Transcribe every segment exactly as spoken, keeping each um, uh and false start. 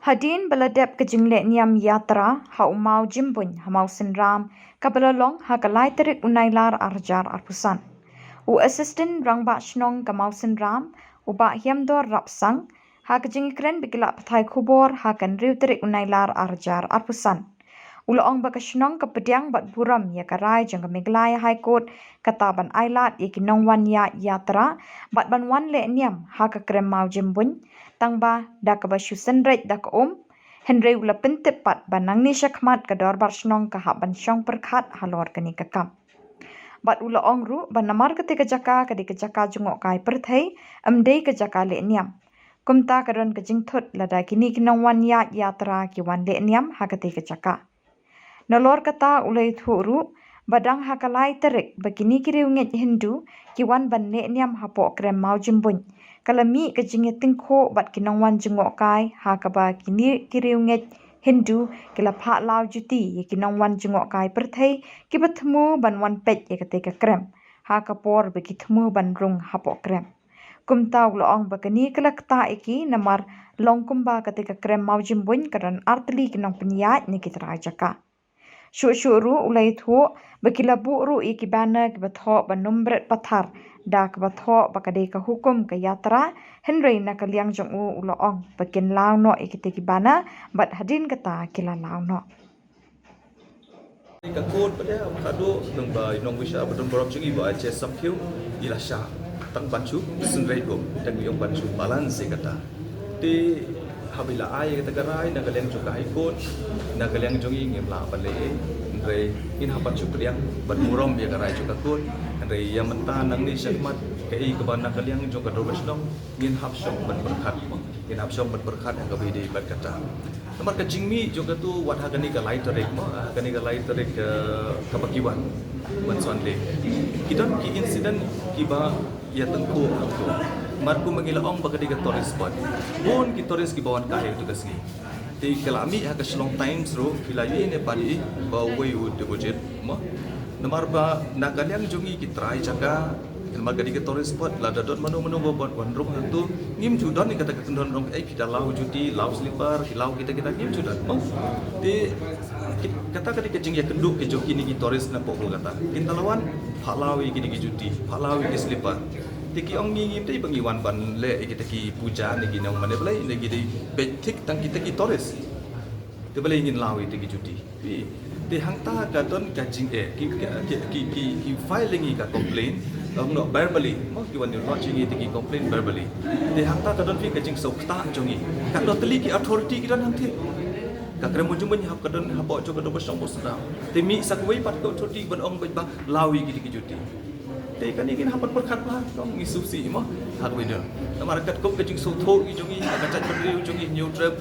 Hadien ba la dep ka jingleh niam yatra ha u Maw Jimbuin ha Mawsynram, kaba la long ha ka lai tarik u Nailar ar hajar arphew san, u Assistant Rangbah Shnong ka Mawsynram, u Bah Hiamdor Rapsang, ha ka jingkren bad ki lad pathai khubor ha ka hynriew tarik u Nailar ar hajar arphew san, u la ong ba ka shnong ka pdiang bad burom ïa ka rai jong ka Meghalaya High Court kata ban ailad ïa ki nongwan ïaid yatra bad ban wan leh niam ha ka krem Maw Jimbuin, tangba da kaba shu synreit da ka um. Hynrei u la pyntip pat ba nangne shakhmat ka dorbar shnong ka hap ban shong pyrkhat halor kane ka kam. Bad u la ong ruh ba namar kata ka jaka ka dei ka jaka jngohkai pyrthei, ym dei ka jaka leh niam. Kumta ka don ka jingthut lada kine ki nongwan ïaid yatra ki wan leh niam ha kata ka jaka. Nalor kata u la ïathuh ruh ba dang ha ka lai tarik ba kine ki riewngeit Hindu ki wan ban leh niam hapoh krem Maw Jimbuin, ka la mih ka jingïatyngkhuh bad ki nongwan jngohkai ha kaba kine ki riewngeit Hindu ki la phah law juti ïa ki nongwan jngohkai pyrthei kiba thmu ban wan peit ïa kata ka krem ha ka por ba ki thmu ban rung hapoh krem. Kumta u la ong ba kane ka la ktah ïa ki namar long kumba kata ka krem Maw Jimbuin ka don artylli ki nongpynïaid ne ki trai jaka. Shuh shuh ruh u la ïathuh ba ki la buh ruh ïa ki banner kiba thoh ban ym bret pathar da kaba thoh ba ka dei ka hukum ka yatra, hynrei na ka liang jong u u la ong ba kin law noh ïa kita ki banner bad hadien kata ki la law noh. Ka court ba dei ka dei nong ba nong wisha ba don burom jong i ba che sam khiu i la sha tang ban shu synreit bok tang yong ban shu balance kata. Te haba i la ai kata ka rai na ka liang jong ka High Court, na ka liang jong i ngim lah ban leh ei, hynrei ngin hap ban shu pdiang ban burom ïa ka rai jong ka court. Hynrei ïa mynta nangne shakhmat kaei kaba na ka liang jong ka dorbar shnong ngin hap shong ban pyrkhat, ngin hap shong ban pyrkhat ïa kaba i dei bad kata. Namar ka jingmih jong katu wat ha kane ka lai tarik mo, ha kane ka lai tarik, eh, kaba ki wan, wan Sunday. Ki don ki incident kiba ïatyngkhuh hangtu. Namar kumba ngi la ong ba ka dei ka tourist spot. Bun ki tourist kiba wan ka ha katu ka sngi. Te ka la mih ha ka Shillong Times ruh ki la ïohi ne pat i ba uwei u Debojit mo. Namar ba na ka liang jong ngi ki trai jaka, namar ka dei ka tourist spot, lada don mano mano ba ban wan rung hangtu, ngim ju don ïa kata ka kyndon rung, eh, phi da law juti, law slipper, phi law kita kita, ngim ju don mo. Te ki-, kata ka dei ka jingïakynduh ka jong kine ki tourist napoh Kolkata. Kin da la wan, phah law ïa kine ki juti, phah law ïa ki slipper. Te ki ong ngi ngim dei ba ngi wan ban leh ïa kita ki puja ne ki nong mane Blei, ne ki dei beit thik tang kita ki tourist. Te balei ngin law ïa kita ki juti. Phi, te hangta ka don ka jingeh, ki, ki, ki, ki, ki file ïa ngi ka complaint, ong noh verbally, mo ki wan ïa lodge ïa ngi kita ki complaint verbally. Te hangta ka don phi ka jingsngewthuh jong ngi. Ka don tylli ki authority ki don hangtei. Ka krem Maw Jimbuin hap ka don hapoh jong ka dorbar shnong Mawsynram. Te mih sa kawei pat ka authority ban ong beit ba law ïa kita ki juti. Te kane ngin hap ban pyrkhat bha, kong ngi sngewsih mo. Ha kawei don. Namar katkum ka jingsngewthuh ki jong ngi, ka jaitbynriew jong ngi Hynñiewtrep.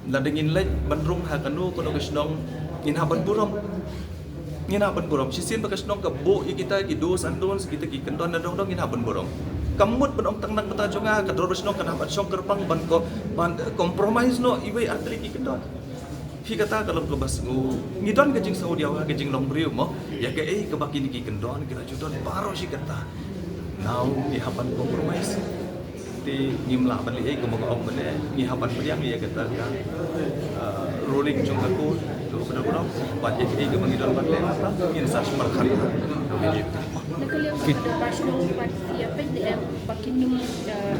Lada ngin leit ban rung ha kano kano ka shnong ngin hap ban burom. Ngin hap ban burom. Shisien ba ka shnong ka buh ïa kita ki do's and don'ts, kita ki kyndon na dong dong ngin hap ban burom. Kam mut ban ong tang na ka bynta jong nga ka dorbar shnong kan hap ban shong kyrpang ban ko, ban, eh, compromise noh iwei artylli ki kyndon. Phi kata ka long kaba sngew. Ngi don ka jingsngewdiaw ha ka jinglong briew mo. Ïa kaei kaba kine ki kyndon ki la ju don baroh shi katta. Now ngi hap ban compromise. Te ngim lah ban leh ei kumba nga ong mynne, ngi hap ban pdiang ïa kata ka, ah, ruling jong ka court, jong ka pdeng pdeng, bad ïa kaei kaba ngi don ban leh, ngin sa shu pyrkhat. Na ka liang ka dorbar shnong pat ïa peit ne em ba kin ym, ah,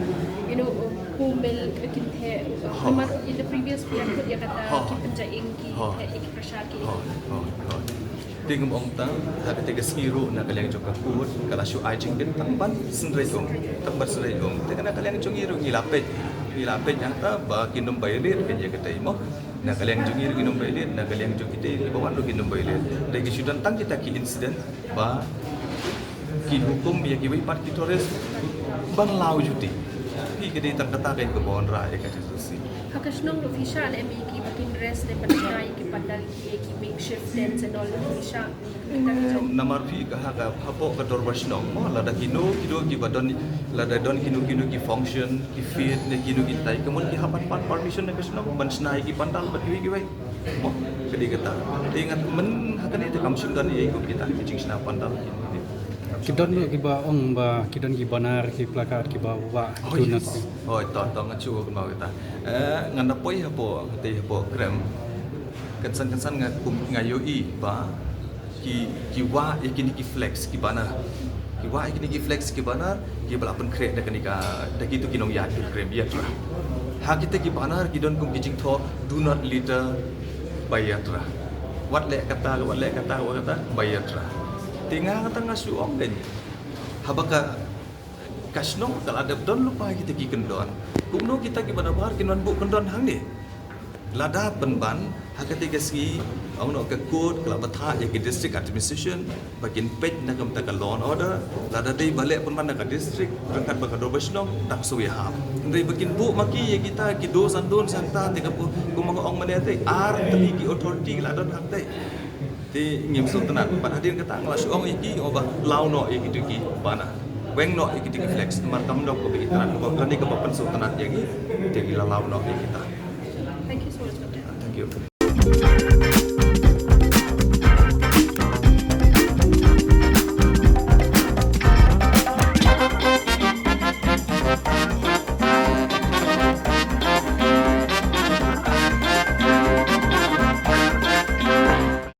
you know, kumel kin theh, ah, namar in the previous year put ïa kata ki pynjaing ki theh ïa ki pyrshah ki. Te ngam ong tang, ha kata ka sngi ruh na ka liang jong ka court, ka la shu ai jingkyrmen tang ban synreit um, tang ban synreit um. Te ka na ka liang jong ngi ruh ngi la peit, ngi la peit hangta ba kin ym violate ka ïa kata i mo. Na ka liang jong ngi ruh kin ym violate, na ka liang jong kita kiba wan ruh kin ym violate. Te ki shu don tang kita ki incident ba ki hukum ïa kiwei pat ki tourist ban law juti. Phi ka dei tang kata ka ïa kaba wanrah ïa ka J C C. Ha ka shnong ruh phi shah ne em ïa ki ba kin rest ne ban shna ïa ki pandal ki, ïa ki makeshift tents and all, phi shah? Namar phi ka ha ka hapoh ka dorbar shnong mo, lada kino kino kiba don, lada don kino kino ki function, ki fete ne kino ki tai, ka mut ki hap ban pan permission na ka shnong ban shna ïa ki pandal bad kiwei kiwei. Mo, ka dei kata. Te ngat myn ha kane te kam shym don ïa kum kita ki jingshna pandal ki. Ki don ruh kiba ong ba ki don ki banner, ki placard kiba wah. Oh, yes. Oh, to, to, nga shu kumno kita. Eh, ngan da poi hapoh, kata hapoh krem. Kynsan kynsan nga kum nga ïohi ba ki, ki wah ïa kine ki flex, ki banner. Ki wah ïa kine ki flex, ki banner, kiba la pynkhreh da kane ka, da kitu ki nongïaid pilgrim, ïatrah. Ha kita ki banner ki don kum ki jingthoh, "Do not litter by yatra." Wat leh kata, wat leh kata, wat kata, by yatra. Te nga kata nga shu ong kein. Haba ka, ka shnong ka la dep don lypa kita ki kyndon. Kumno kita kiba nabar kin wan buh kyndon hangne? Lada pynban ha kata ka sngi, ong noh ka court ka la bthah ïa ki district administration ba kin peit na ka bynta ka law and order. Lada dei ba leh pynban na ka district ryngkat bad ka dorbar shnong, tang shu ïahap. Hynrei ba kin buh ma ki ïa kita ki dos and don'ts hangta, te ka pu, kumba nga ong mynne te, ar tylli ki authority ki la don hangta. Te ngim sngewtynnat, bad hadien kata nga la shu ong ïa ki, ong ba law noh ïa kitu ki banner, weng noh ïa kitu ki flex, namar kam dei kaba itynnat, kaba, lane kaba pynsngewtynnat ïa ngi. Te ngi la law noh ïa kita. Thank you so much, Doctor. Thank you.